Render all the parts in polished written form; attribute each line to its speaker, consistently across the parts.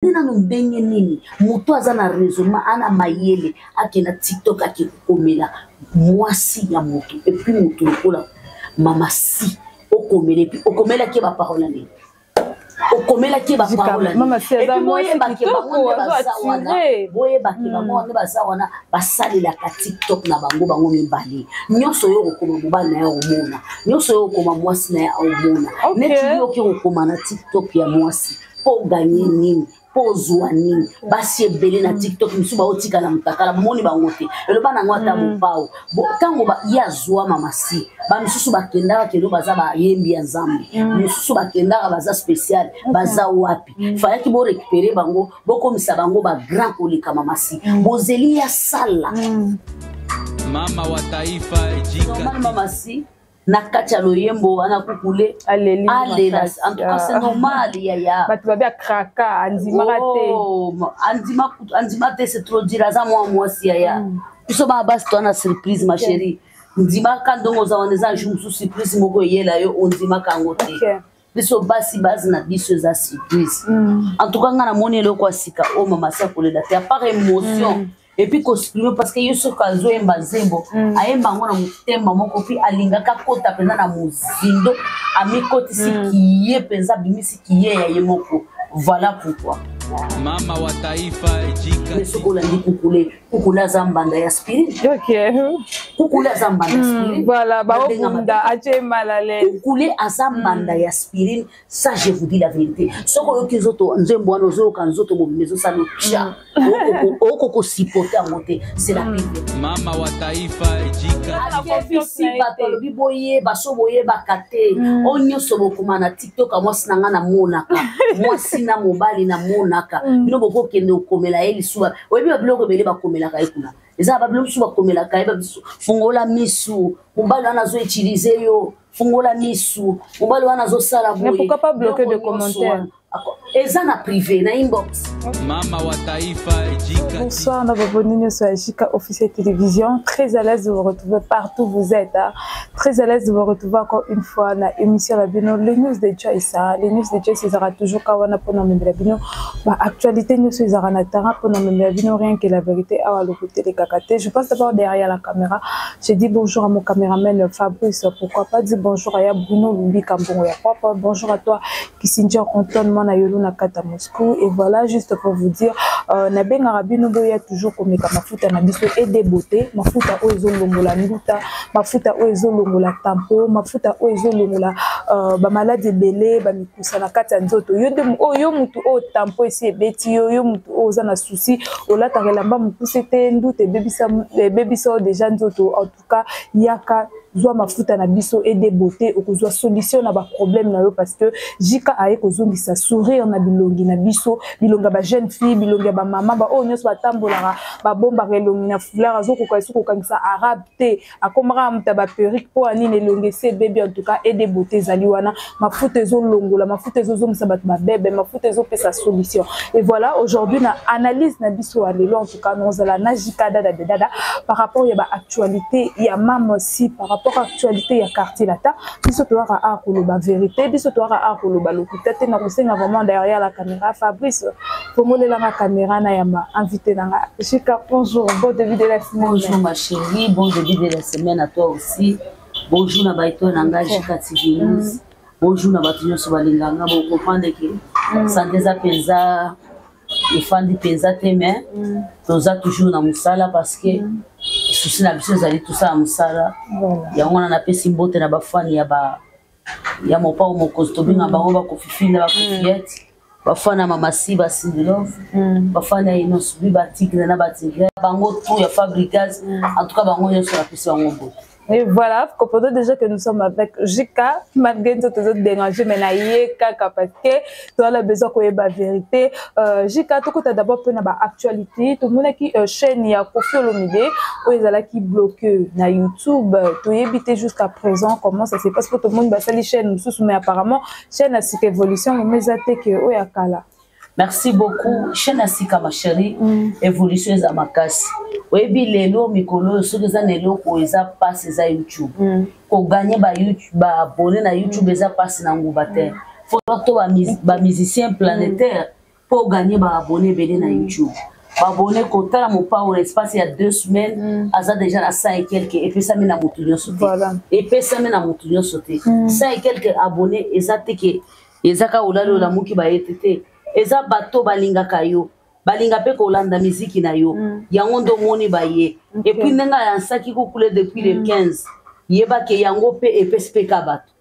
Speaker 1: Regardez nanu ndenge nini moto aza na raisonnement, ana mayele, akenda TikTok, ake kokomela mwasi ya moto, et puis moto lokola Mama Si, okomela, et puis okomelaki ye baparole nini? Okomelaki ye baparole? Et puis boyebake bango nde baza wana, boyebake bango nde baza wana, basalelaka TikTok na bango, bango mibale. Nyonso oyo okokoma mobali na ye omona, nyonso oyo okoma mwasi na ye omona. Neti yo oke kokoma na TikTok ya mwasi mpo oganye nini, mpo ozwa nini? Basi ebele na TikTok mosusu baotikala motakala, bomoni bango te. Eloba nango ata mopao ntango ye azwa Mama Si, bamisusu bakendaka kendo baza bayembi ya Nzambe, mosusu bakendaka baza spécial, baza wapi? Fayaki borécupérer bango, bokomisa bango bagrand koleka Mama Si. Bozeli ya sala.
Speaker 2: Mama wa taifa ejika.
Speaker 1: Normal, Mama Si na kati ya loyembo wana kukule
Speaker 3: aleli.
Speaker 1: Alela, en tout cas c'est normal, yaya.
Speaker 3: Bato babi akraka, andimaka te.
Speaker 1: Oh, andima, andima te, c'est trop dire. Aza mwa mwasi, yaya. Biso bana basi toa na surprise, ma chérie. Ndimaka ndongo oza wana, eza jour mosusu surprise moko eyela yo, ondimaka yango te. Biso basi, base na biso eza surprise. En tout cas nga namoni eloko ya sika oyo Mama Si akolela te, à part émotion et puis koexprimer, parce que ye soki azoyemba nzembo, ayemba yango na motema moko, puis alingaka akota mpenza na mozindo, amikotisi kiye mpenza, abimisi kiye ya ye moko. Voilà pourquoi.
Speaker 2: Mama wa taifa ejika.
Speaker 1: Mais soki olandi Kukule, Kukule aza mbanda ya aspirine. Kukule aza mbanda ya aspirine.
Speaker 3: Voilà, baobunda atie mal à l'aise.
Speaker 1: Kukule aza mbanda ya aspirine, ça je vous dis la vérité. Soki oyoki nzoto nzembo wana, ozoyoka nzoto mobimba ezosala otya, okoki kosupporter yango te, c'est la pire.
Speaker 2: Mama wa taifa ejika.
Speaker 1: Akebisi bato, alobi boyeba so boyebaka te, oyo nyonso bokoma na TikTok ya mwasi na ngai, namonaka mwasi na mobali, namonaka bino bokokende kokomela ye lisuba. Oyebi babiloko ebele bakomelaka ye kuna, eza na babiloko mosusu bakomelaka ye babisu: fungola misu, mobali wana azoutiliser yo, fungola misu, mobali wana azosala.
Speaker 3: Mais pourquoi pas bloquer de commentaires?
Speaker 1: Eza na privé, na inbox.
Speaker 2: Mama wa taifa ejika.
Speaker 3: Bonsoir, na baboni nyonso ya Jika Officiel Télévision. Très à l'aise de vous retrouver partout où vous êtes, hein. Très à l'aise de vous retrouver encore une fois na émission la bino, les news de Joyce, hein. Les news de Joyce, ezara toujours kawana pona memela bino ba actualité nyonso ezara na terrain, pona memela bino rien que la vérité awa lokote les kakate. Je passe d'abord derrière la caméra. Je dis bonjour à mon caméraman Fabrice. Pourquoi pas dire bonjour à ya Bruno Lumbi Kambongo ya papa. Bonjour à toi Kissinger Antoine Mwana Yolo na kata Moscou. Et voilà, juste pour vous dire, nabengaka bino boya toujours komeka mafuta na biso ede beauté, mafuta oyo ezolongola nduta, mafuta oyo ezolongola tampo, mafuta oyo ezolongola bamaladi ebele, bamikusa na kati ya nzoto. Yo nde oyo, yo mutu oyo tampo esi ebeti yo, yo mutu oyo oza na souci, olataka elamba mokuse te, nduta ebebisa, ebebisa oyo déjà nzoto, en tout cas yaka zwa mafuta na biso ede beauté, okozwa solution na baproblème na yo, parce que Jika aye kozongisa sourire na bilongi na biso, bilongi ya bajeune fille, bilongi ya bamama, baoyo nyonso batambolaka, babombaka elongi na foulard, azokoka esi kokangisa arabe te, akomaka moto ya baperruque mpo ya nini? Elongi esi ebebi. En tout cas ede beauté ezali wana, mafuta ezolongola, mafuta ezozongisa bato babebe, mafuta ezopesa solution. Et voilà, aujourd'hui na analyse na biso ya lelo, en tout cas nozala na Jika Dada de Dada par rapport ya baactualité ya Mama Si, par rapport à actualité ya Quartier Latin. Biso toyaka a koloba vérité, biso toyaka a koloba lokuta te. Na kosenga vraiment derrière la caméra Fabrice, fongolelanga caméra na yamba invité nanga Jika. Bonjour, bon début de la semaine.
Speaker 1: Bonjour ma chérie, bon début de la semaine à toi aussi. Bonjour na baito na ngai Jika TV News. Bonjour na bato nyonso balinganga. Bocomprendre ke santé eza mpenza efandi mpenza te, mais toza toujours na mosala, parce que souci na biso ezali tosala mosala. Yango wana napesi mbote na bafani ya ba ya Mopao Mokonzi, tobenga bango bakofifi na bakofiete, bafana Mama Si, basindilove, bafana ya Innoss'B, batigre na batigre, bango tout ya Fabregas. En tout cas bango nyonso napesi bango mbote.
Speaker 3: Et voilà, vous comprenez déjà que nous sommes avec Jika, malgré nous autres déranger, mais na ye kaka parce que tu as besoin qu'on ait la vérité. Jika, tout as d'abord peu na ba actualité, tout le monde qui chaîne ya Koffi Olomide, où ils qui bloqué na YouTube, tu évité jusqu'à présent comment ça se passe pour tout le monde, ba sali chaîne mususu, mais apparemment chaîne a sika évolution, mais ça te que oya kala.
Speaker 1: Merci beaucoup. Chaîne ya sika, ma chérie, évolution eza makasi. Oyebi lelo mikolo oyo, soki eza na eloko eza mpasi, eza YouTube. Kogagner baabonné na YouTube eza mpasi na nguba te. Faut to bamusicien planétaire. Mpo gagner baabonné ebele na YouTube, baabonné kotala Mopao na espace ya 2 semaines, aza déjà na 100 et quelque. Epesami na motu nyonso te. Epesami na motu nyonso te. 100 et quelque abonné eza te ke eza kaka olali olamuki baye te. Te, eza bato balingaka yo, balinga mpe kolanda miziki na yo. Yango nde omoni baye. Et puis ndenge alansaki Kukule depuis le 15, yebake yango mpe epesi mpe ka bato,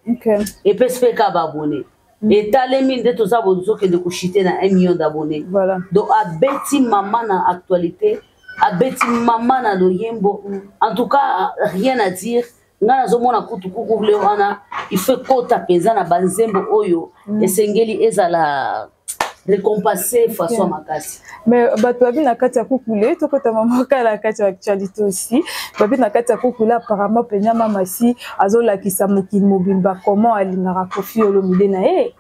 Speaker 1: epesi mpe ka baabonné. Etalemi nde toza bozokende kochuter na 1 million d'abonnés. Donc abeti mama na actualité, abeti mama na loyembo. En tout cas, rien à dire. Ngai nazomona kutu Kukule wana, il faut ekota mpenza na banzembo oyo esengeli ezala récompensé façon makasi.
Speaker 3: Mais bato babi na kati ya Kukule, tokota mama na kati ya actualité aussi, babi na kati ya Kukule apparemment mpenza Mama Si azolakisa mokili mobimba comment alingaka Kofi Olomide na ye.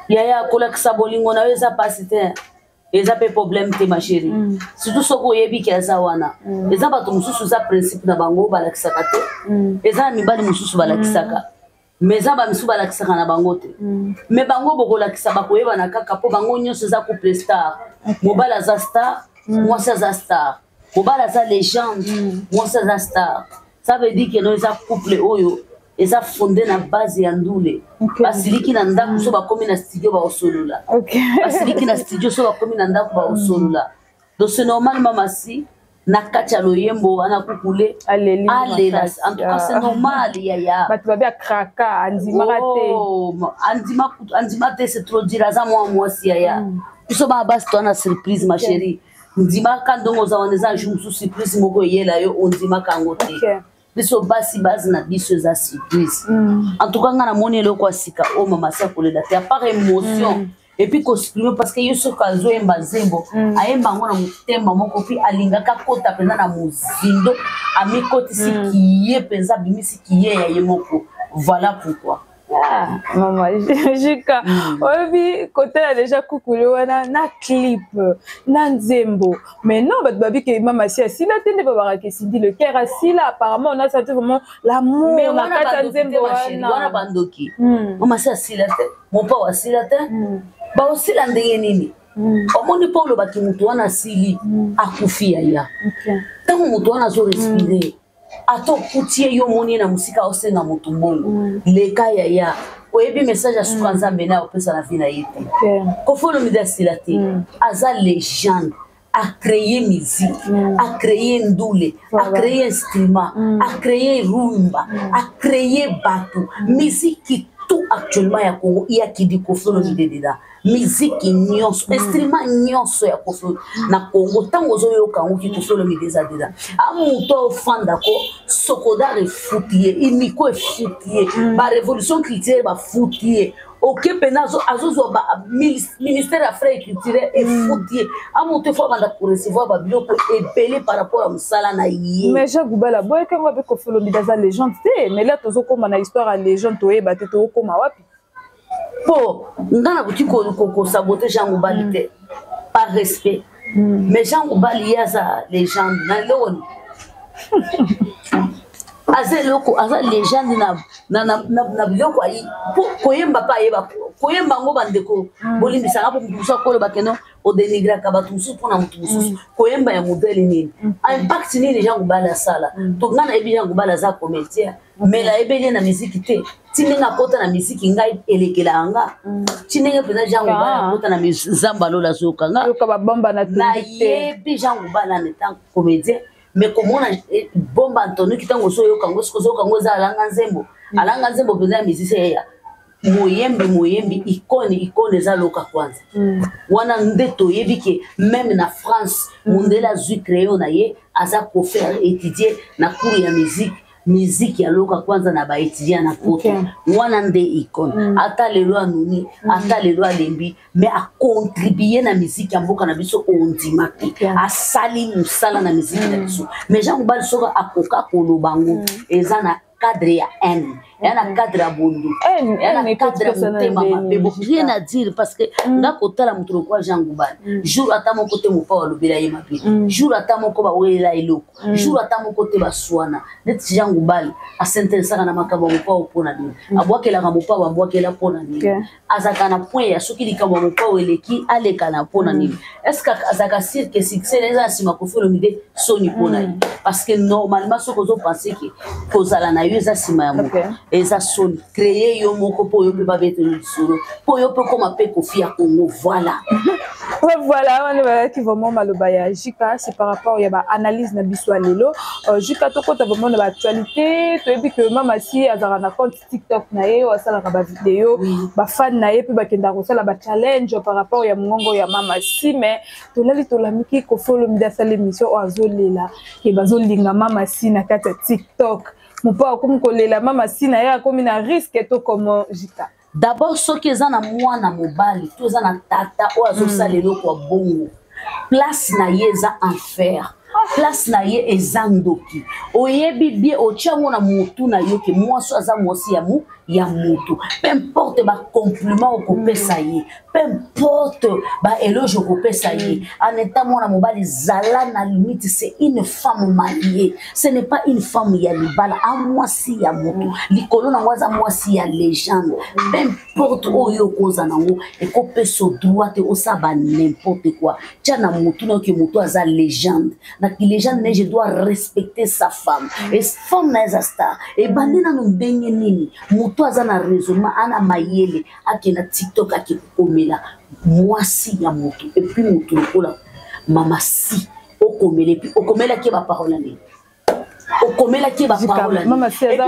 Speaker 1: Yaya, kolakisa bolingo na yo eza pasi te, eza mpe problème te, ma chérie. Surtout soki oyebi ke aza wana. Eza bato mosusu, eza principe na bango, balakisaka te. Eza na mibali mosusu balakisaka, mais eza bamisusu balakisaka na bango te. Mais bango bokolakisa, bakoyebana kaka, mpo bango nyonso eza couple star. Mobali aza star, mwasi aza star. Mobali aza légende, mwasi aza star. Ça veut dire que no, eza couple oyo eza fondé na base ya ndule. Basiliki na ndako, so bakomi na studio baosolola. Basiliki na studio, so bakomi na ndako baosolola. Donc c'est normal, Mama Si na kati ya loyembo wana Kukule
Speaker 3: alela.
Speaker 1: En tout cas, c'est normal, yaya.
Speaker 3: Bato babi akraka, andimaka te.
Speaker 1: Oh, andima, andima te, c'est trop dire. Aza mwa mwasi, yaya. Biso bana basi toa na surprise, ma chérie. Ndimaka ndongo oza wana, eza jour mosusu surprise moko eyela yo, ondimaka yango te. Biso basi, base na biso eza surprise. En tout cas, nga namoni eloko ya sika oyo Mama Si akolela te, à part émotion et puis koexprimer, parce que ye soki azoyemba nzembo, ayemba yango na motema moko, puis alingaka akota mpenza na mozindo, amikotisi kiye mpenza, abimisi kiye ya ye moko. Voilà pourquoi.
Speaker 3: Ah, mama Jika, oyebi kotala déjà Kukule wana na clip na nzembo, mais non, bato babi ke Mama Si asila te. Nde babakaka esindi le cœur asila. Apparemment on a senti vraiment l'amour na kati ya nzembo.
Speaker 1: Wana wana bandoki. Mama Si asila te, Mopao asila te. Baosila ndenge nini? Omoni, mpo olobaki motu wana asili, akufi, yaya. Ntango motu wana azorespirer, ata okuti ye, yo omoni ye na mosika, osenga motu mbongo, leka, yaya. Oyebi message ya suka Nzambe na opesa na vie na ye te. Kofi Olomide asila te, aza légende. Acréer musique, acréer ndule, acréer instrument, acréer rumba, acréer bato, musique tout actuellement ya Congo iyakidi Kofi Olomide dedans. Musique nyonso, instrument nyonso ya Kofi na Congo, ntango ozoyoka yango ki Kofi Olomide eza dedans. Amoto ofandako, Sokodar efuti ye, Imiko efuti ye, barévolution culturelle bafuti ye, oke mpena azozwa ministère ya affaires culturelle efuti ye. Amoto efo abanda korecevoir babiloko ebele par rapport ya mosala na ye.
Speaker 3: Mais Jacques Gubala boyeke ngo abe Kofi Olomide aza légende te. Mais là tozokóma na histoire ya légende, toyeba te tokóma wapi.
Speaker 1: Mpo nga nakoki kosaboter Jean Ngubali te par respect, mais Jean Ngubali ye aza légende na eloko nini? Aza eloko, aza légende na biloko ayi po koyemba mpe ayeba koyemba yango. Bandeko, bolimbisanga, mpo motu mosusu akoloba keno odénigraka bato mosusu mpona motu mosusu. Koyemba ya modèle nini? Impact nini Jean Ngubali asala? To nga nayebi Jean Ngubali aza comédien, mais nayebeli ye na miziki te. Ti ndenge akota na miziki, ngai elekelaka nga. Ti ndenge mpenza Jean Ngubali akota na Nzambe alola azoyoka nga.
Speaker 3: Yoka babomba na tondi te.
Speaker 1: Nayebi Jean Ngubali en étant comédien, mais komona bomba antonuki, ntango ozoyoka yango, soki ozoyoka yango, eza alanga nzembo, alanga nzembo mpenza ya musicien ya moyembi, moyembi icône. Icône eza Loka Kwanza. Wana nde toyebi ke même na France, mondele azwi crayon na ye, aza kofaire étudier na cours ya musique, musique ya Loka Kwanza na baétudiant na poto. Wana nde icône. Ata lelo anuni, ata lelo alembi, mais acontribuer na musique ya mboka na biso, ondima te. Asali mosala na musique na biso. Mais Jean Ngubali, soki akoka koloba ngo, eza na Cadre ya haine, eya na cadre ya bondoki, eya na cadre ya motema mabe. Bon, rien à dire, parce que nga kotala moto lokola Jean Goubal, jour ata moko te mopao alobela ye mabe, jour ata moko bawelela eloko, jour ata moko te baswana. Neti Jean Goubal asinteresaka na makambo ya mopao mpona nini? Abwakelaka mopao, abwakela mpona nini? Azalaka na point ya soki likambo ya mopao eleki, aleka na mpona nini? Est ce que azalaka sûr que succès eza na nsima Koffi Olomide? Soni mpona ye, parce que normalement soki ozopense ke kozala na yo eza nsima ya moto, eza soni. Créer yo moko mpo oyo mpe babetelo lisolo, mpo oyo mpe okoma mpe Koffi ya Congo, voilà.
Speaker 3: Ouais, voilà, wana bazalaki vraiment maloba ya Jika, c'est par rapport ya baanalyse na biso ya lelo. Jika, tokota vraiment na baactualité. Toyebi ke Mama Si azalaka na compte TikTok na ye oyo asalaka bavideo. Bafan na ye mpe bakendaka kosala bachallenge par rapport ya mongongo ya Mama Si. Mais tolali, tolamiki, Koffi Olomide asala émission oyo azolela ke bazolinga Mama Si na kati ya TikTok. Mopo akomi kolela Mama Si na ye, akomi na risque to komo, Jika?
Speaker 1: D'abord, soki eza na mwana mobali to eza na tata oyo azosala eloko ya bongo, place na ye eza enfer, place na ye eza ndoki. Oyebi bien, otia yango na motu na yo ke mwasi aza mwasi ya motu. Peu importe bacompliment okopesa ye, peu importe baéloge okopesa ye, en état mwana mobali, zala na limite. C'est une femme mariée, ce n'est pas une femme ya libala, a mwasi ya motu. Likolo nango aza mwasi ya légende. Peu importe oyo okoza nango, ekopesa droit te osala ba n'importe quoi. Tia na motu na yo ke motu aza légende. Na légende ne, je dois respecter sa femme, et femme na eza star. Ebandi nanu ndenge nini motu aza na raisonnement, ana mayele, akenda TikTok, ake kokomela mwasi ya motu? Et puis motu lokola Mama Si, okomela, et puis okomelaki ye baparole nini? Okomelaki ye baparole?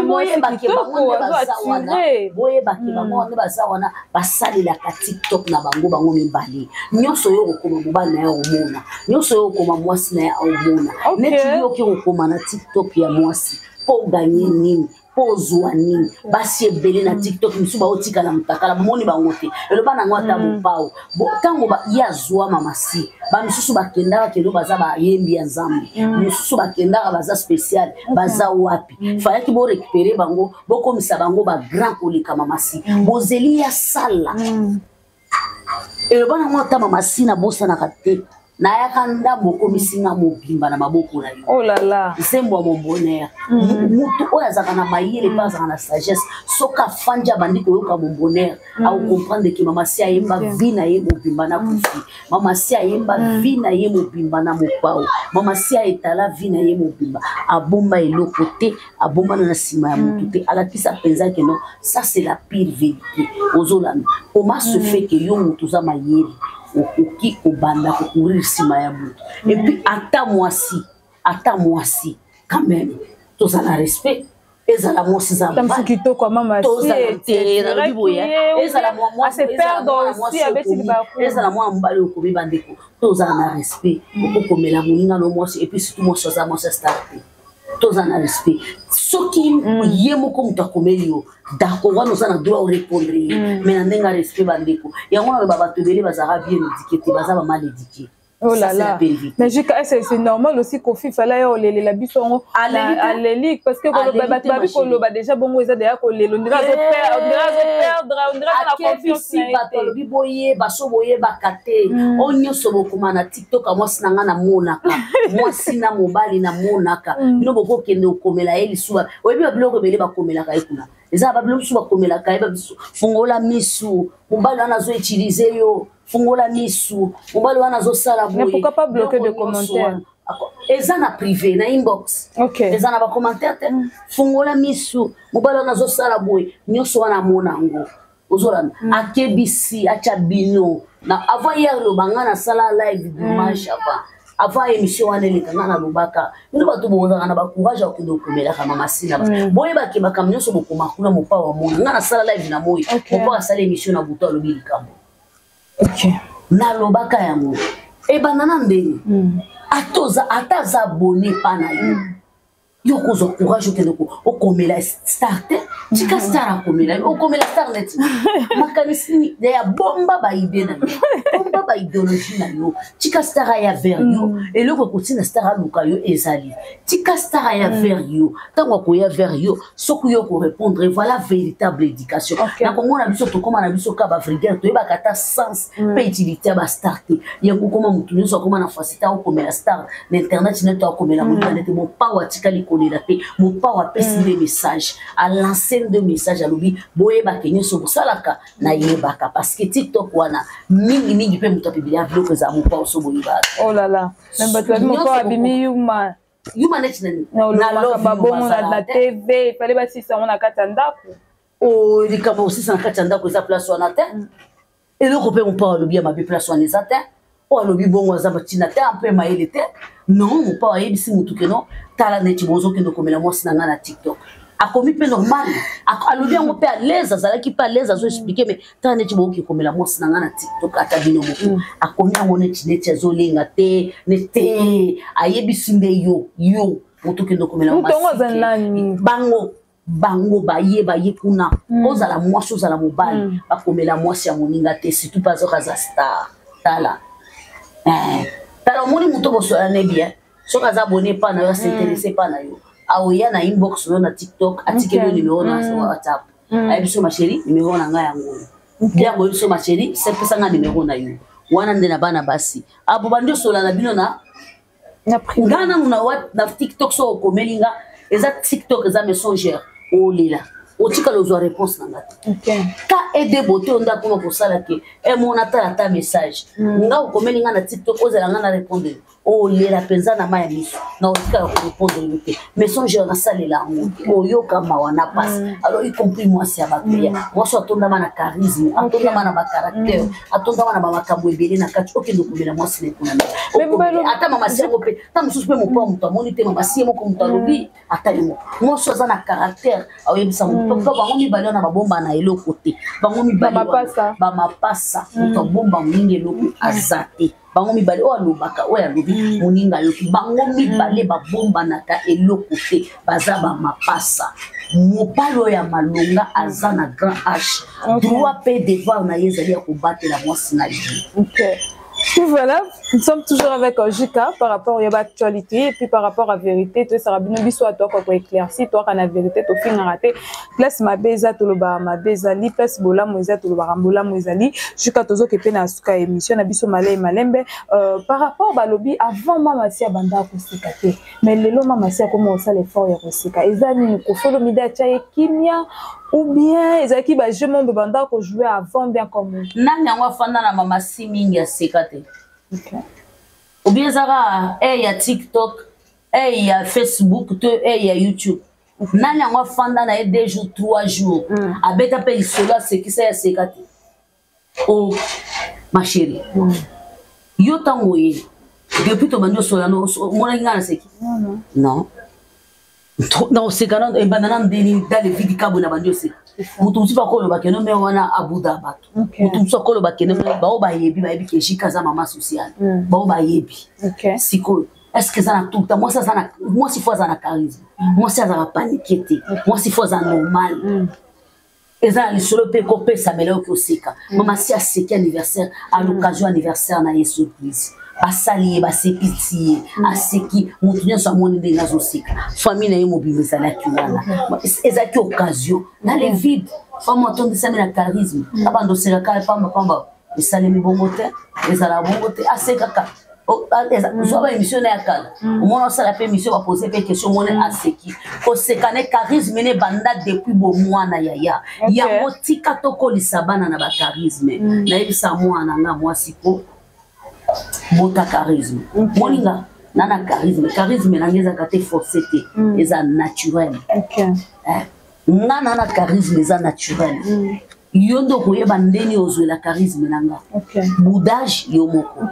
Speaker 1: Boyebake bango nde baza wana, boyebake bango nde baza wana, basalelaka TikTok na bango, bango mibale. Nyonso oyo okokoma mobali na ye omona, nyonso oyo okoma mwasi na ye omona. Neti yo oki kokoma na TikTok ya mwasi mpo oganye nini? Mpo ozwa nini? Basi ebele na TikTok mosusu baotikala motakala, bomoni bango te. Eloba nango ata mopao ntango ye azwa Mama Si, bamisusu bakendaka kendo baza bayembi ya Nzambe, mosusu bakendaka baza spécial, baza wapi? Fayaki borécupérer bango, bokomisa bango bagrand koleka Mama Si. Bozeli ya sala. Eloba nango ata Mama Si, nabosanaka te, nayaka ndambo, okomisi nga mobimba na maboko na yo.
Speaker 3: Oh là là.
Speaker 1: Nzembo ya Mon Bonheur, mutu oyo azalaka na mayele mpe azalaka na sagesse, soki afandi, abandi koyoka Mon Bonheur, akocomprendre ke Mama Si ayemba vie na ye mobimba na Koffi, Mama Si ayemba vie na ye mobimba na mopao, Mama Si aetala vie na ye mobimba, abomba eloko te, abombana na nsima ya motu te. Alakisa mpenza ke non, ça c'est la pire vérité. Ozolanda, comment se fait ke yo motu oza mayele, okoki kobanda kocourir nsima ya motu? Et puis ata mwasi, ata mwasi, quand même tozala respect. Ezala mwasi, eza
Speaker 3: kitoko. Mama.
Speaker 1: Tozala te, nalobi boye, ezala ezala mwana mobali okomi, bandeko, tozala na respect. Okokomela moninga no mwasi, et puis surtout mwasi aza mwasi ya star te, tozala na respect. Soki ye moko moto akomeli yo, d'accord, wana oza na droit orépondre ye, mais na ndenge ya respect, bandeko. Yango naloba, bato ebele bazalaka bien éduqué te, baza bamal éduqué.
Speaker 3: Oh là là. Mais Jika, c'est normal aussi, Koffi fallait yo lelela biso ngo aleli, parce que koloba, bato babi koloba déjà bongo, eza déjà kolela, on dirait azo perdre, on dirait na confiance na ye.
Speaker 1: Bato alobi boyeba, so boyebaka te, oyo nyonso bokoma na TikTok, mwasi na nga namonaka, mwasi na mobali namonaka. Bino bokokende okomela ye lisuba, oyebi babiloko ebele bakomelaka ye kuna, eza babiloko mosusu bakomelaka ye babisu: "Fungola misu, mobali wana azoutiliser yo, fungola misu, mobali wana azosala
Speaker 3: boye." Pourquoi pas bloquer de commentaires?
Speaker 1: Eza na privé, na inbox. Eza na bacommentaire te. "Fungola misu, mobali wana azosala boye." Nyonso wana amona yango, ozolanda. Akebisi, atya bino na avant hier, loba nga nasala live dimanche, avant émission wana eleka, nga nalobaka, bino bato bozalaka na bacourage ya kokende kokomelaka Mama Sina, boyebake makambo nyonso bokoma kuna, mopao amona. Nga nasala live na moi, mopao asala émission na butu, alobi likambo. Nalobaka yango ebanda na ndenge ata aza abonné pa na yo. Yo okozwa courage okende okomela star te. Tika star akomela yo, okomela star neti makanisi ya bomba baide na yo, bomba baidéologie na yo. Tika star aya vers yo. Eloko ekotina star aluka yo ezali tika star aya vers yo. Ntango akoya vers yo, soki yo korépondre, voilà véritable éducation. Na Kongo na biso, tokóma na biso ka bavulgaire, toyebaka ata sens mpe utilité ya bastar te. Yango okoma motu nyonso akóma na facilité akokomela star na internet nete akomela moninga nete. Mopao atikali kolela te. Mopao apesi nde message, alance nde message, alobi boyebake nyonso bosalaka nayebaka, parce que TikTok wana mingimingi mpe moto apublia biloko eza mopao. So boyebaka.
Speaker 3: Oh là là, mais bato babi mopao abimi yuma.
Speaker 1: Yuma neti nani?
Speaker 3: Na babongo na TV, fallait basisa yango na kati ya ndako.
Speaker 1: O likambo kosisa na kati ya ndako eza place wana te. Eloko mpe mopao alobi ya mabe place wana eza te. Oyo alobi bongo aza batina te, mpe mayele te. Non, mopao ayebisi motu ke non, tala neti bozokende komela mwasi na ngai na TikTok. Akomi mpe normal, alobi yango mpe à l'aise, azalaki mpe à l'aise, azo expliquer: mais tala neti bokoki komela mwasi na ngai na TikTok, ata bino moko. Akomi yango neti azolenga te, neti te ayebisi nde yo, yo moto okende komela. Bango baye kuna. Ozala mwasi, ozala mobali, bakomela mwasi ya moninga te, surtout mpe azoka aza star. Tala, tala, omoni moto bosola ne bien, soki aza abonné epa na yo, as'intéresse epa na yo, aoya na inbox yo na TikTok, atikeli yo numéro na WhatsApp, ayebi so: "Ma chérie, numéro na ngai yango oyo." Bien, boyebi so: "Ma chérie, sepesa nga numéro na yo." Wana nde na bana basi abo bandi osola na bino na nga nanu na TikTok. So okomeli nga, eza TikTok, eza Messenger, olela otikala ozwa réponse na nga te. Ka ede bote oyo nde akoma kosala ke emona tala ata message nga okomeli nga na TikTok, ozala nga na répondre, olela mpenza na mai ya miso na otikala korépondre yo te. Messenger nasalela yango te, oyoka mawa na pasi. Alors, y compris mwasi ya bato ya mwasi atondama na charisme, atondama na bacaractère, atondama na bamakambo ebele na kati, okende komela mwasi na ekuna ata mamasi yango mpe ta mosusu mpe mopa moto amoni te, mamasi ye moko moto alobi ata ye moko. Mwasi aza na caractère, aoyebisa moto mpo bango mibale wana babomba na eloko te. Bango mibale bamapasa, moto abomba moninga eloko aza te. Bango mibale, oyo alobaka, oyo alobi, moninga ayoki. Bango mibale babombanaka eloko te, baza bamapasa. Mobali oyo ya malonga aza na grand H, droit mpe devoir na ye ezali ya kobatela mwasi na ye.
Speaker 3: Voilà, nous sommes toujours avec Jika par rapport à l'actualité et puis par rapport à la vérité. Tu sais, bino biso à toi quoi éclaircir, toi la vérité, tu fin raté. Place mabe eza, toloba mabe ezali, place bolamu eza, toloba bolamu ezali. Jika, tozo kepe na suka émission na biso malé malembe par rapport balobi avant mama si abanda koseka te. Mais lelo mama si akoma osala effort ya koseka. Eza nini? Koffi Olomide atia ye kimia ou bien ezalaki ba jeu mombe banda ko jouer avant bien comme
Speaker 1: Nani yango afanda na mama si mingi aseka te? Ou bien ezaka e ya TikTok, e ya Facebook to e ya YouTube? Nani yango afanda na ye 2 jours, 3 jours, abeta mpe lisolo, asekisa ye, aseka te? O ma chérie, yo ntango oye, depuis tobandi osola, omonaki ngai naseki? Non, na oseka na ebanda na ndeni dans le vide kabo na bandi oseka. Moto mosusu akoloba keno me wana abuda bato. Moto mosusu akoloba keno bao bayebi, bayebi ke Jika aza mama sociale. Bao bayebi. Sikoyo, est ce que eza na tout temps? Mwasi aza na mwasi, faut aza na charisme. Mwasi azalaka panique te, mwasi faut aza normal. Eza na lisolo mpe ekopesamela oki oseka. Mama si aseki anniversaire, à l'occasion anniversaire na ye, surprise basali ye, basepisi ye, aseki, motu nyonso amoni ndenge azoseka. Famille na ye mobimba ezalaki wana, ezalaki occasion na le vide. Femme atondisami na charisme, abanda osekaka pamba pamba, esalemi bongo te, ezala bongo te. Asekaka, zwa ba émission na ya kala, omona osala mpe émission, bapose mpe question, omoni aseki. Koseka ne charisme ne banda depuis bomwana, yaya. Yango tika tokolisa bana na bacharisme. Nayebisa mwana nga mwasi po bota charisme. Moninga na charisme, charisme nanga ezalaka te forcé te, eza naturel. Nga na charisme eza naturel. Yo nde okoyeba ndeni ozwela charisme na nga. Boudage yo moko,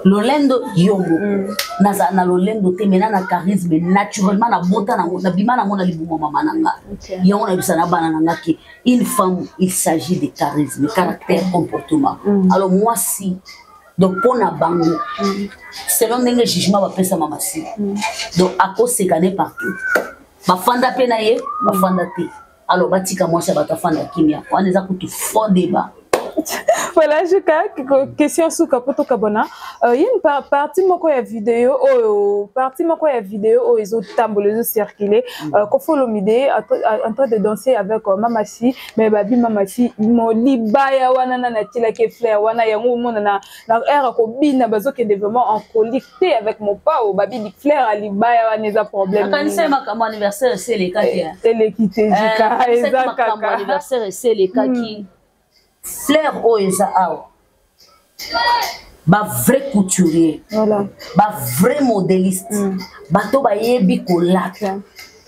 Speaker 1: lolendo yo moko. Nazala na lolendo te, mena na charisme naturellement, nabota nango, nabima nango na libumu ya mama na nga. Yango nayebisa na bana na nga ke une femme, il s'agit de charisme, caractère, comportement. Alors mwasi Donc mpo na bango, selon ndenge jugement bapesa Mama Si, donc akoseka ne partout. Bafanda mpe na ye, bafanda te. Alors batika mwasi ya bato afanda kimia. Wana eza kutu faux débat.
Speaker 3: Voilà, Jika, question suka po tokabona. Ye une partie moko ya vidéo oyo, partie moko ya vidéo oyo ezotambola, ezocircule, Koffi Olomide en train de danser avec Mama Si, mais babi Mama Si molibaya wana nani atielaki fleur wana? Yango omona na aire kobina, bazokende vraiment en colique te avec Mopao. Babi fleur ya libaya wana eza problème.
Speaker 1: Akanisa makambo anniversaire esi elekaki.
Speaker 3: Eleki te, Jika, eza
Speaker 1: kaka anniversaire esi elekaki. Fleur oyo eza awa, bavrai couturier, bavrai modéliste, bato bayebi kolata,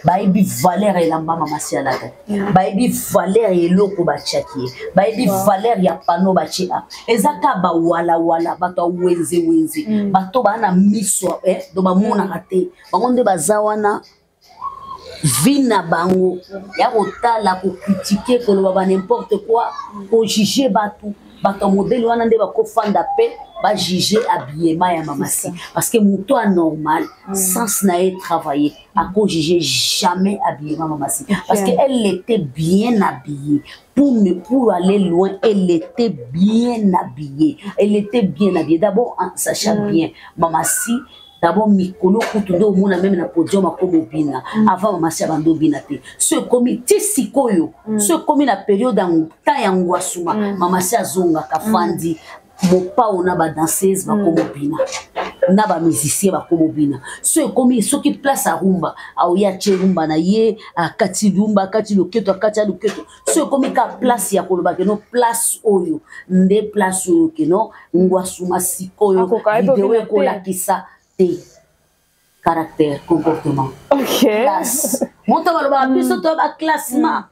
Speaker 1: bayebi valeur ya elamba Mama Si alata, bayebi valeur ya eloko batiaki ye, bayebi valeur ya pano batie a. Eza kaka bawalawala, bato ya wenzewenze, bato baa na miso do bamonaka te. Bango nde baza wana, vie na bango ya kotala, kocritiquer, koloba ba n'importe quoi, kojuger bato. Bato ya modèle wana nde bakofanda mpe bajuger habillement ya Mama Si, parce que moto anormal, sens na ye travailler, akojuger jamais habillement Mama Si, parce que elle était bien habillée. Pour aller loin, elle était bien habillée. Elle était bien habillée. D'abord, en sachant bien, Mama Si, d'abord mikolo kutu nde omona même na podium akoma obina. Avant, Mama Si abandi obina te. So ekomi ti sikoyo, so ekomi na période ya temps ya ngwasuma, Mama Si azongaka, fandi Mopao na badanseuse, bakoma obina na bamusicien, bakoma obina. So ekomi soki place ya rumba, aoya atie rumba na ye, akati rumba, akati loketo, akati ya loketo. So ekomi ka place ya koloba que non, place oyo nde place oyo que non, ngwasuma sikoyo, vidéo ekolakisa te caractère, comportement, classe. Moto balobaka biso to baclassement,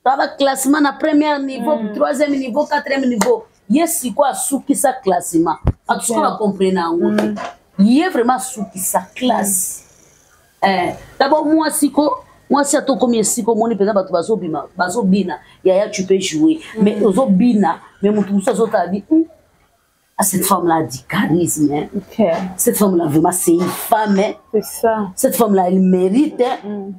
Speaker 1: to baclassement na premier niveau, troisième niveau, quatrième niveau. Ye sikoyo asukisa classement. Bato sikoyo bacomprendre yango te. Ye vraiment asukisa classe. D'abord mwasi ko mwasi ata okomi esika omoni mpenza bato bazobima, bazobina, yaya, tu peux jouer, mais ozobina, mais moto mosusu azotala bi: Ah, cette femme-là a du charisme. Hein. Cette femme-là, vraiment, c'est une femme. Hein.
Speaker 3: C'est ça.
Speaker 1: Cette femme-là, elle mérite. Hein.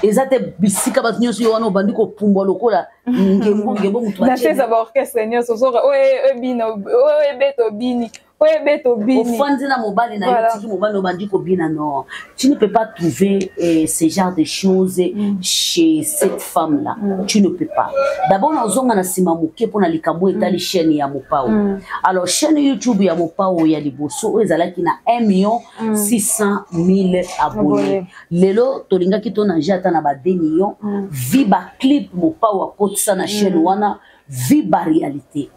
Speaker 1: Eza te bisika bato nyonso yo wana obandi kopumbwa lokola ngembo ngembo. Moto
Speaker 3: danseuse baorchestre nyonso, ozoka oyo ebina, oyo ebeta, obini, oyo ebeta, obini.
Speaker 1: Ofandi na mobali na yo, tiki mobali, obandi kobina. Non, tu ne peux pas trouver ce genre de choses chez cette femme là. Tu ne peux pas. D'abord nazonga na nsima moke mpona likambo etali chaîne ya Mopao. Alors chaîne YouTube ya Mopao ya liboso oyo ezalaki na 1 million 600 000 abonnés, lelo tolingaki tonange ata na ba 2 millions. Vu baclip Mopao akotisa na chaîne wana, vu baréalité,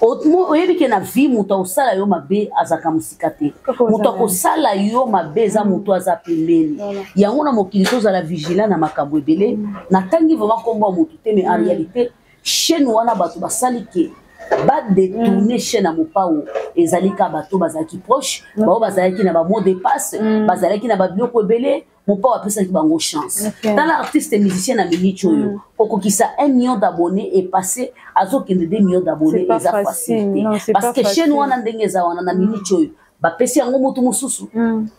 Speaker 1: oyebi que na vie moto akosala yo mabe azalaka mosika te. Moto akosala yo mabe eza moto aza pembeni. Yango na mokili tozala vigilant na makambo ebele. Natangi vraiment nkombo ya motu te, mais en réalité chaîne wana bato basali que badétourner chaîne ya Mopao ezali ka bato bazalaki proche, bao bazalaki na bamot de passe, bazalaki na babiloko ebele. Mopao apesaki bango chance. Tala artiste musicien na minute oyo kokokisa 1 million d'abonnés epasse, azokende 2 millions d'abonnés, eza facile te, parce que chaîne wana ndenge eza wana na minute oyo, bapesi yango motu mosusu.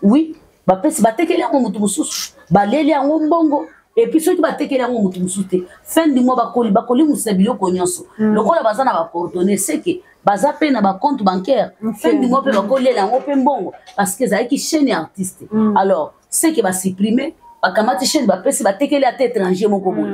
Speaker 1: Oui, bapesi, batekeli yango motu mosusu, baleli yango mbongo. Et puis soki batekeli yango motu mosusu te, fin du mois bakoli bakolimusa biloko nyonso. Lokola baza na bacoordonnées, seke baza mpe na bacompte bancaire, fin du mois mpe bakolela yango mpe mbongo, parce que ezalaki chaîne ya artiste. Alors seke basupprime, bakamati chaîne, bapesi, batekeli ata étranger moko boye.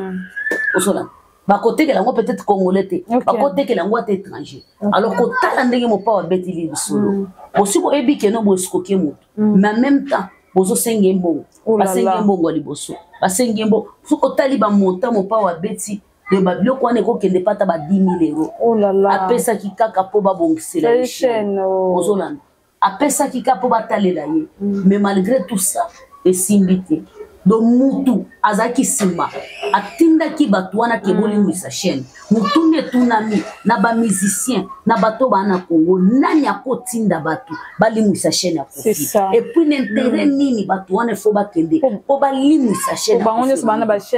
Speaker 1: Osola bakotekela yango peut-être congolais te, bakotekela yango ata étranger. Alors kotala ndenge Mopao abetili lisolo, bosi boyebi que non, boescroquer motu, mais en même temps bozosenga ye mbongo. Basengi ye mbongo ya liboso, basengi ye mbongo. Soki otali bamontant Mopao abeti de babiloko wana, ekokende pata ba 10 000 euros. Apesaki kaka mpo babongisela ye chaîne. Ozolanda, apesaki kaka mpo batalela ye, mais malgré tout ça esimbi te. Donc mutu azalaki nsima. Atindaki bato wana ke bolimwisa chaîne. Motuni etunami na bamusicien, na bato baa na Congo, nani akotinda bato balimwisa chaîne ya Kofi? Et puis na intérêt nini bato wana efo bakende mpo balimwisa chaîne?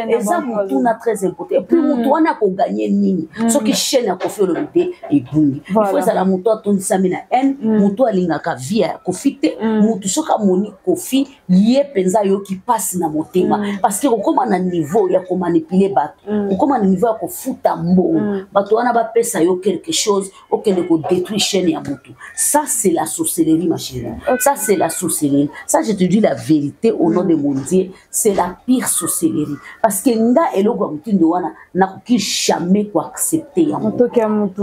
Speaker 1: Eza motuna très important. Et puis moto wana akoganye nini soki chaîne ya Kofi Olomide ebungi? Ifo ezala moto atondisami na haine, moto alingaka vie ya Kofi te, moto soki amoni Kofi, ye mpenza ayoki mpasi na motema, parce que kokóma na niveau ya komanipuler bato, kokóma na niveau ya kofuta mbongo, bato wana bapesa yo quelque chose, okende kodétruire chaîne ya motu, ça c'est la sorcellerie, ma chérie. Ça c'est la sorcellerie. Ça, je te dis la vérité au nom de mon Dieu, c'est la pire sorcellerie, parce que nga, eloko ya motindo wana, nakoki jamais koaccepter yango,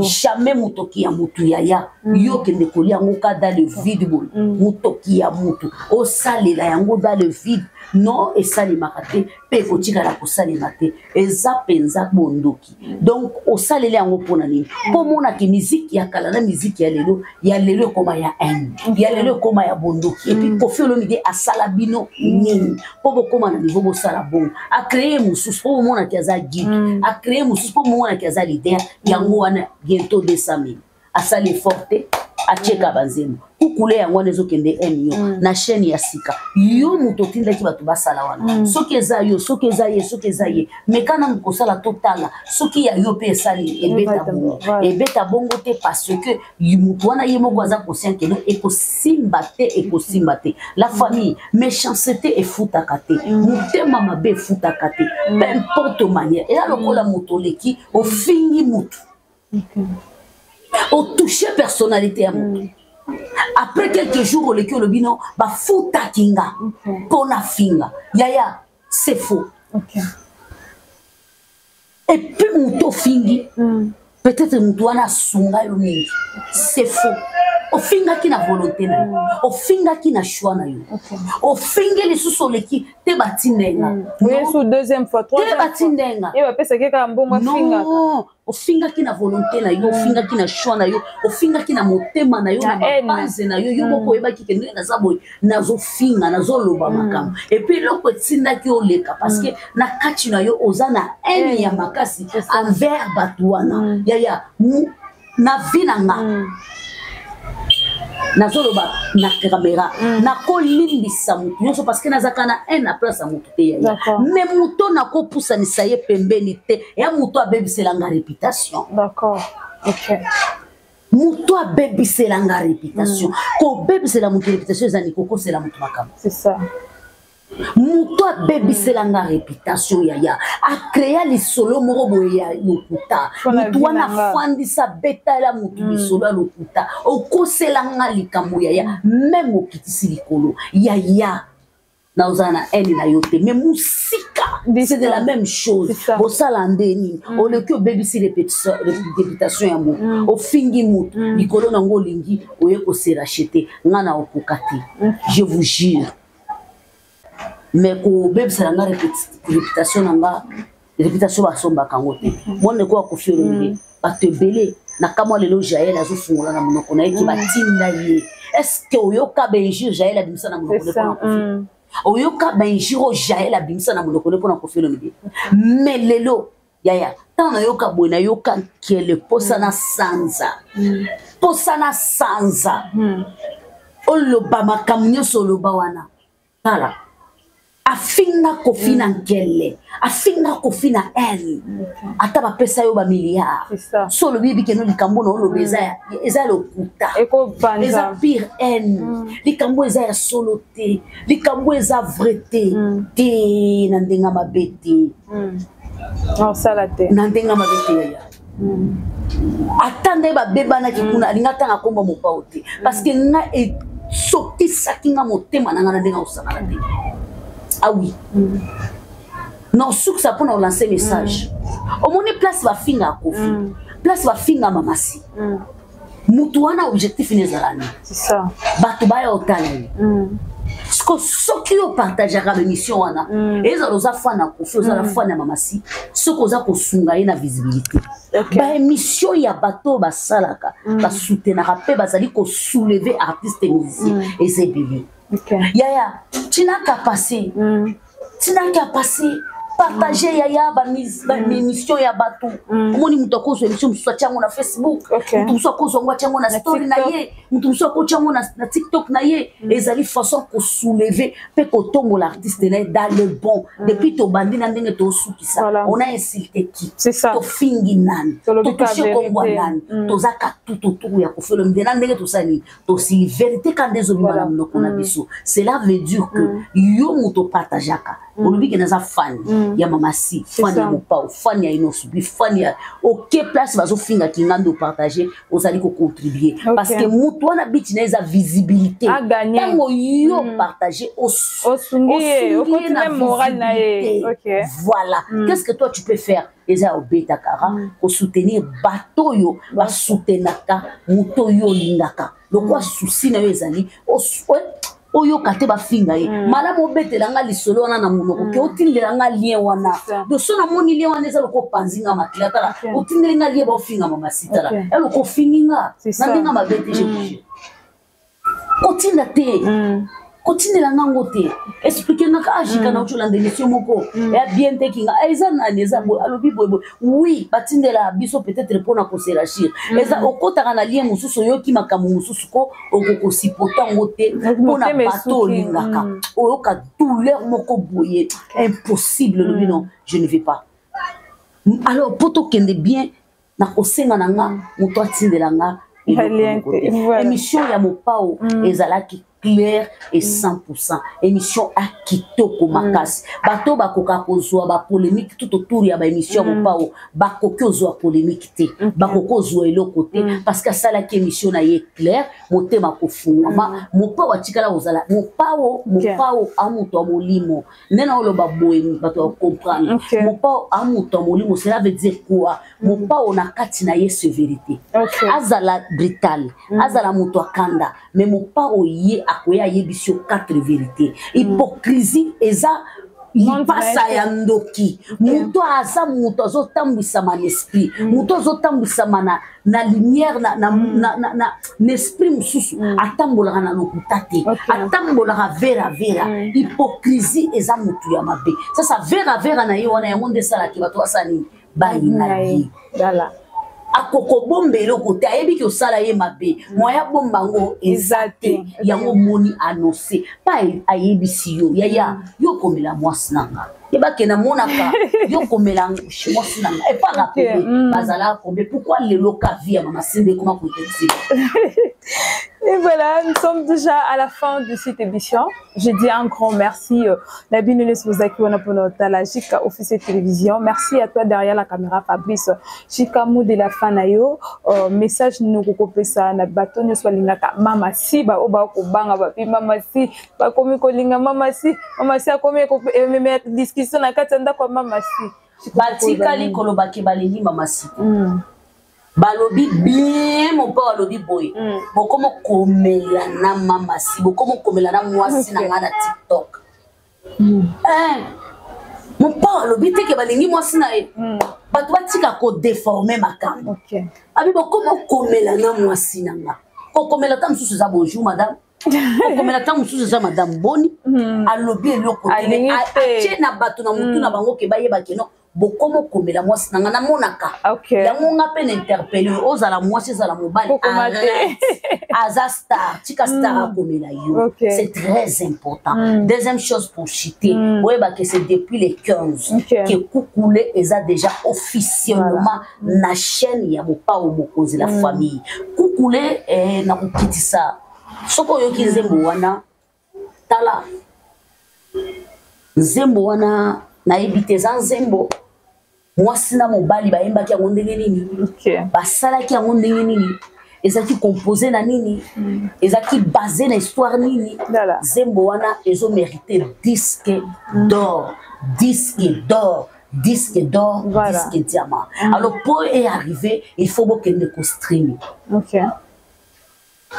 Speaker 1: jamais. Motoki ya motu, yaya, yo okende kolia yango ka dans le vide boye. Motoki ya motu, osalela yango dans le vide, non, esalemaka te mpe ekotikala kosalema te. Eza mpenza bondoki. Donc osaleli yango mpona nini? Mpo omonaki miziki ya kala na miziki ya lelo, ya lelo ekóma ya haine, ya lelo ekóma ya bondoki. Et puis Kofi Olomide asala bino nini mpo bokóma na niveau bosala bongo? Acréer mosusu mpo bomonaki aza guide, acréer mosusu mpo bomonaki aza leader. Yango wana bientôt 200 000, asali effort te, atieka banzembo kukule. Yango wana ezokende m yo na chaîne ya sika. Yo moto otindaki bato basala wana, soki eza yo, soki eza ye, soki eza ye, meka nanu kosala, totala soki ya yo mpe esali ebeta bongo. Ebeta bongo te, parce que moto wana ye moko aza conscient que non, ekosimba te, ekosimba te. La famille, méchanceté efutaka te, motema mabe efutaka te, peu importe manière. Eza lokola moto oleki ofingi motu, otouche personnalité ya motu, après quelques jours oleki olobi: "Non, bafutaki nga mpo na finga yaya." C'est faux. Et puis moto ofingi, peut-être moto wana asunga yo mingi. C'est faux. Ofingaki na volonté na yo, ofingaki na choix na yo, ofingi lisusu, oleki te, batinda
Speaker 3: nga deuxième fois.
Speaker 1: Te, batinda nga.
Speaker 3: Ye bapesaki kaka mbongo, afingaka.
Speaker 1: Non, ofingaki na volonté na yo, ofingaki na choix na yo, ofingaki na motema na yo, na mabanze na yo. Yo moko oyebaki que ndenge naza boye, nazofinga, nazoloba makambo. Et puis eloko etindaki oleka, parce que na kati na yo oza na haine ya makasi envers bato wana. Yaya, na vie na nga, nazoloba na caméra, nakolimbisa motu nyonso, parce que nazalaka na haine na place ya motu te, yaya. Mais moto nakopusanisa ye pembeni te, ya moto abebiselanga réputation.
Speaker 3: D'accord, ok.
Speaker 1: Moto abebiselanga réputation. Kobebisela moto réputation ezani kokosela moto makambo.
Speaker 3: C'est ça.
Speaker 1: Moto abebiselanga réputation, yaya, acréa lisolo moko boye ya lokuta. Motu wana afandisa, betala motu lisolo ya lokuta, okoselanga likambo, yaya, même okitisi likolo, yaya, nazala na haine na yo te. Mais mosika, c'est de la même chose. Bosala nde nini? Oleki, obebisi réputation ya motu, ofingi motu likolo nango, olingi oye kose racheter. Nga na okoka te, je vous jure. Mais kobebisela nga réputation na nga, réputation basombaka yango te. Mwana eko akofi Olomide, bato ebele na kamwa. Lelo Jael azofungola na monoko na ye que batinda ye. Est ce que oyoka bainjure Jael abimisa na monoko ne mpona Kofi? Oyoka bainjure oyo Jael abimisa na monoko ne mpona Kofi Olomide? Mais lelo, yaya, ntango nayoka boye, nayoka nkele, posa na sanza, posa na sanza. Oloba makambo nyonso oloba wana, tala, afinga Kofi na nkele, afinga Kofi na haine. Ata bapesa yo bamilliard, so olobi, yebi que non, likambo na oloba eza lokuta, eza pire haine, likambo eza ya solo te, likambo eza vrai te te, na ndenge mabe te.
Speaker 3: Osala te.
Speaker 1: Na ndenge mabe te, yaya. Ata nde babebanaki kuna, alingi atanga komba mopao te, parce que nga esokisaki nga motema na nga na ndenge akosakana te. Ah oui, non, sukisa mpona olancer message. Omoni place bafinga Kofi, place bafinga Mamasi, mutu wana objectif ne ezala nini? Bato baya otala ye. Siko soki yo partageaka baémission wana, ezala oza fan na Kofi, ozala fan ya Mamasi, soki oza kosunga ye na visibilité, baémission ya bato oyo basalaka, basoutenaka mpe bazali kosoulever artiste musicien, eza ebele. Yaya, tinaka passé, tinaka passé. Partage yaya baémission ya bato. Omoni moto akozwa émission mosusu, atia yango na Facebook. Moto mosusu akozwa yango, atia yango na story na ye. Moto mosusu akotia yango na TikTok na ye. Ezali façon kosoulever mpe kotombola artiste na ye dans le bon. Depuis tobandi na ndenge tosukisa, on a insulté qui? Tofingi nani? Totouche kongwa nani? Tozaka tout autour ya Koffi Olomide na ndenge tosala nini? Tosili vérité ka nde ezobima na monoko na biso. Cela veut dire que yo moto opartageaka, olobi ke naza fan ya Mama Si, fan ya Mopao, fan ya Innoss'B, fan ya oke place bazofingaki nga nde opartage, ozali kocontribue, parce que moto wana biti na eza visibilité. Ntango yo partage,
Speaker 3: osungi ye na
Speaker 1: visibilité. Voilà. Qu'est-ce que toi tu peux faire? Eza ya obeta kara kosoutenir bato oyo basoutenaka moto oyo olingaka. Lokwa susi na yo ezali oyoka te bafinga ye, malamu obetela nga lisolo wana na monoko ke otindela nga lien wana. Donc so namoni lien wana, eza loko opanzi nga makila. Tala, otindeli nga lien baofinga Mama Si, tala, ya loko ofingi nga na ndenge mabe te. Je bouge kotinda te, kotindela ngango te. Explique ngaka ajika na otolanda émission moko ya bien te, kinga eza nani, eza boye, alobi boye boye. Oui, batindela biso peut-être mpona koserachir. Eza okotaka na lien mosusu, oyoki makambo mosusu ko okokosupporter yango te mpona bato olingaka. Oyoka douleur moko boye impossible. Olobi non, je ne vais pas. Alors mpo tokende bien, nakosenga na nga moto atindela nga émission ya Mopao. Ezalaki clair et 100% émission akitoko makasi. Bato bakoka kozwa bapolémique tout autour ya baémission ya Mopao, bakoki ozwa polémique te, bakoki ozwa eloko te, parce que asalaki émission na ye clair, motema kofungwama. Mopao atikala kozala Mopao. Mopao amoto ya molimo nde na oloba boye, bato ya comprendre. Mopao amoto ya molimo, cela veut dire quoi? Mopao na kati na ye sévérité, azala brutal, azala moto akanda, mais Mopao ye akoya ayebisi yo quatre vérité. Hypocrisie eza lipasa ya ndoki. Moto aza moto azotambwisama na esprit, moto azotambwisama na lumière, na esprit mosusu, atambolaka na lokuta te, atambolaka vera vera. Hypocrisie eza motu ya mabe. Sasa vera vera na ye wana, yango nde esalaki bato basala nini? Bayina ye. Akokobomba eloko te, ayebiki osala ye mabe, moya bomba yango eza te. Yango omoni annonce pa ayebisi yo: yaya, yo komela mwasi na nga, yebake namonaka yo komela mwasi na nga epa rapele bazala combien. Pourquoi lelo ka vie ya Mama Simba ekoma kointéresser?
Speaker 3: Et voilà, nous sommes déjà à la fin de cette émission. Je dis un grand merci. La bino Ozaki wana pona tala Jika Officiel Télévision. Merci à toi derrière la caméra, Fabrice Chikamu de la Fanayo. Message nous kokopesa na bato nyonso balingaka Mama Si, ba oba kobanga bapi Mama Si, bakomi kolinga Mama Si, Mama Si akomi emema discussion na kati ya ndako ya Mama Si.
Speaker 1: Batikali kolobaki balingi Mama Si te. Balobi bien, Mopao alobi boye: bokomo komela na Mama Si, bokomo komela na mwasi na ngai na TikTok. Mopao alobi te ke balingi mwasi na ye. Bato batika kodéformer makambo. Abi bokomo komela na mwasi na nga. Kokomela ta mosusu eza bonjour madame, kokomela ta mosusu eza madame boni. Alobi eloko te, atie na bato na motu na bango ke bayeba ke non, bokomo komela mwasi na nga. Namonaka yango nga mpe na interpeller: ozala mwasi, ezala mobali, aza star, tika star akomela yo. C'est très important. Deuxième chose, pour chuter, oyebake c'est depuis le 15 ke Kukule eza déjà officiellement na chaîne ya Mopao Mokonzi, la famille. Kukule na kokitisa, soki oyoki nzembo wana, tala nzembo wana, nayebi te eza nzembo mwasi na mobali bayembaki yango ndenge nini, basalaki yango ndenge nini, ezalaki composé na nini, ezalaki basé na histoire nini. Nzembo wana ezomérite disque d'or, disque d'or, disque d'or, disque diamant. Alors po e arriver, il faut bokende kostreamer.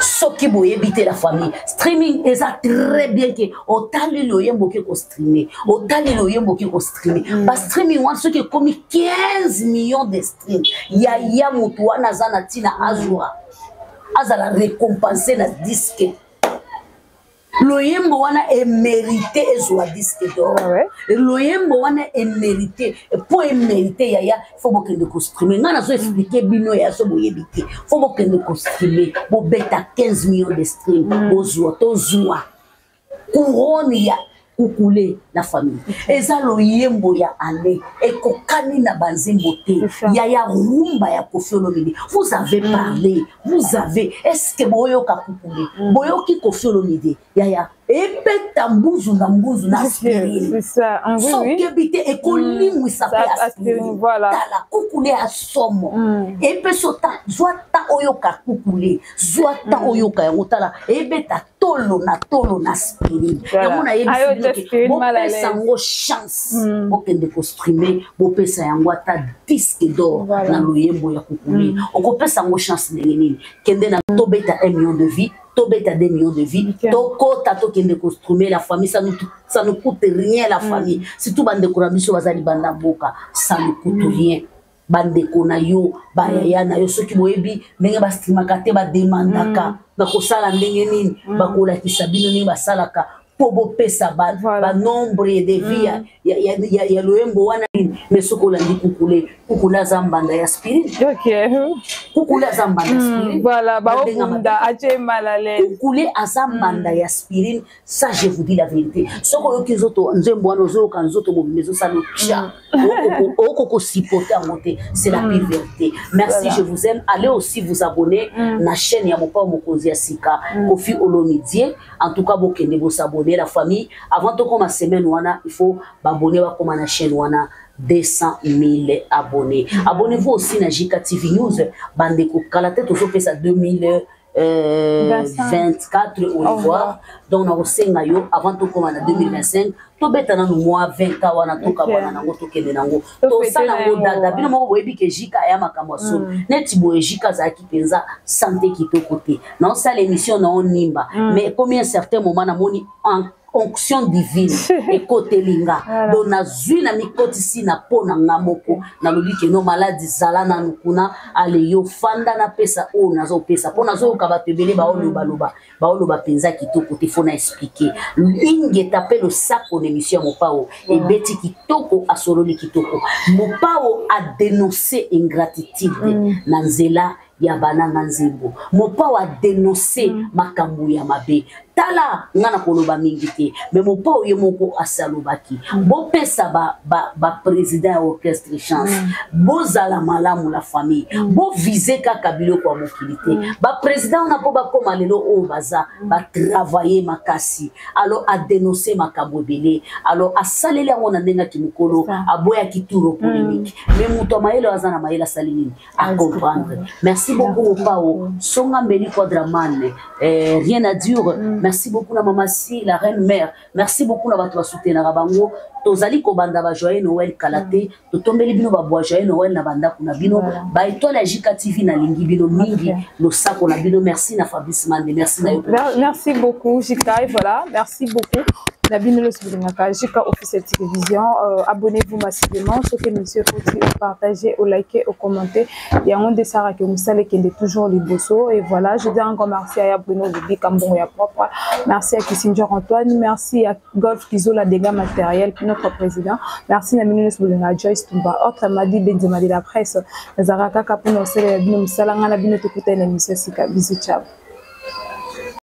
Speaker 1: Soki boyebi te, la famille, streaming eza très bien ke otali loyembo oke kostreamer, otali loyembo oke kostreamer. Bastreaming wana soki ekomi 15 millions de stream, yaya, motu wana aza na ntina azwa, azala récompense na disque. Loyembo wana emérite ezwa disque d'or. Loyembo wana emérite, mpo emérite, yaya, faut bokende kostreamer. Ngai nazo expliquer bino ya so boyebi te. Faut bokende kostreamer, bobeta 15 millions de stream, bozwa, tozwa couronne ya Kukule. La famille, eza loyembo ya ale ekokani na banzembo te. Yaya, rumba ya Kofi Olomide, vous avez parlé, vous avez, est ce que boyoka Kukule? Boyoki Kofi Olomide, yaya, ebeta mbuzu na mbuzu na aspirine. Sokebi te, ekolimwisa mpe aspirine. Tala Kukule ya somo, epeso ta, zwa ta oyoka Kukule, zwa ta oyoka yango. Tala, ebeta tolo na tolo na aspirine. Yango nayebisi bino, bopesa yango chance, bokende kostreamer, bopesa yango ata disque d'or na loyembo ya Kukule. Okopesa yango chance ndenge nini? Kende na tobeta 1 million de vues, tobeta 2 millions de vues, tokota, tokende kostreamer. La famille, ça nous coûte rien, la famille, surtout bandeko na biso baza libanda mboka, ça nous coûte rien. Bandeko na yo, bayaya na yo, soki boyebi ndenge bastreamaka te, bademandaka bakosala ndenge nini, bakolakisa bino ndenge basalaka mpo bopesa banombre de vues ya loyembo wana nini. Mais soki olandi Kukule, Kukule aza mbanda ya aspirine. Kukule aza mbanda ya aspirine.
Speaker 3: Voilà, baobunda atie mal à l'aise.
Speaker 1: Kukule aza mbanda ya aspirine, ça je vous dis la vérité. Soki oyoki nzoto, nzembo wana, ozoyoka nzoto mobimba ezosala otya, okoko supporter yango te. C'est la pire vérité. Merci, je vous aime. Allez aussi vous abonner na chaîne ya Mopao Mokonzi ya sika, Kofi Olomidie. En tout cas, bokende bosabonner, la famille. Avant tokoma semaine wana, il faut babone bakoma na chaîne wana 200 000 abonnés. Abonnez-vous aussi na JK TV News. Bandeko, kala te tozopesa 2000 24 au revoir. Donc nakosenga yo, avant tokóma na 2025, tobeta nanu mwa 20 ka wana, tokabwana nango, tokende nango, tosala yango dada. Bino moko boyebi ke Jika aya makambo ya solo neti boye. Jika azalaki mpenza santé kitoko te, naosala émission naonimba, mais komi un certain moment namoni onction divine ekoteli nga, donc nazwi na mikotisi na mpo na nga moko, nalobi keno maladi zala nanu kuna, ale yo fanda, napesa oyo nazopesa mpo nazoyoka bato ebele baolobaloba, baoloba mpenza kitoko te. Faut na expliquer. Ingeta mpe losako na émission ya Mopao, ebeti kitoko, asololi kitoko. Mopao adénonce ingratitude na nzela ya bananga nzembo. Mopao adénonce makambo ya mabe. Tala, nga na koloba mingi te, mais Mopao ye moko asalobaki: bopesa baprésident ya orchestre chance, bozala malamu, la famille, bovise kaka biloko ya mokili te. Baprésident wana, mpo bakóma lelo oyo baza, batravaille makasi. Alors adénonce makambo ebele. Alors asaleli yango na ndenge aki mokolo, aboyaki tour polémique, mais moto ya mayele oyo aza na mayele asali nini? Acomprendre. Merci beaucoup, Mopao Songa Mbeli Quadraman, rien à dire. Merci beaucoup na Mama Si, la reine mère. Merci beaucoup na bato basoutenaka bango. Tozali kobanda ba joyeux Noël kala te, totombeli bino babwa joyeux Noël na bandako na bino. Baétoile ya Jika TV, nalingi bino mingi, losako na bino. Merci na Fabrice Mande, merci na yo.
Speaker 3: Merci beaucoup, Jika. Et voilà, merci beaucoup na bino nyonso bolingaka Jika Officiel Télévision. Abonnez-vous massivement. Soki monsieur foti, opartage, olike, okommente, yango nde esalaka mosala ekende toujours liboso. Et voilà, je dis encore merci à ya Bruno Lubika, mbongo ya propre. Merci à Kissinger Antoine, merci à Golf Kizola, dégâts matériel, notre président. Merci na bino nyonso bolingaka Joyce Tumba, autrement dit Benzema de la presse. Nazalaka kaka mpona kosalela bino mosala. Ngai na bino tokutani na émission sika. Bisous, ciao.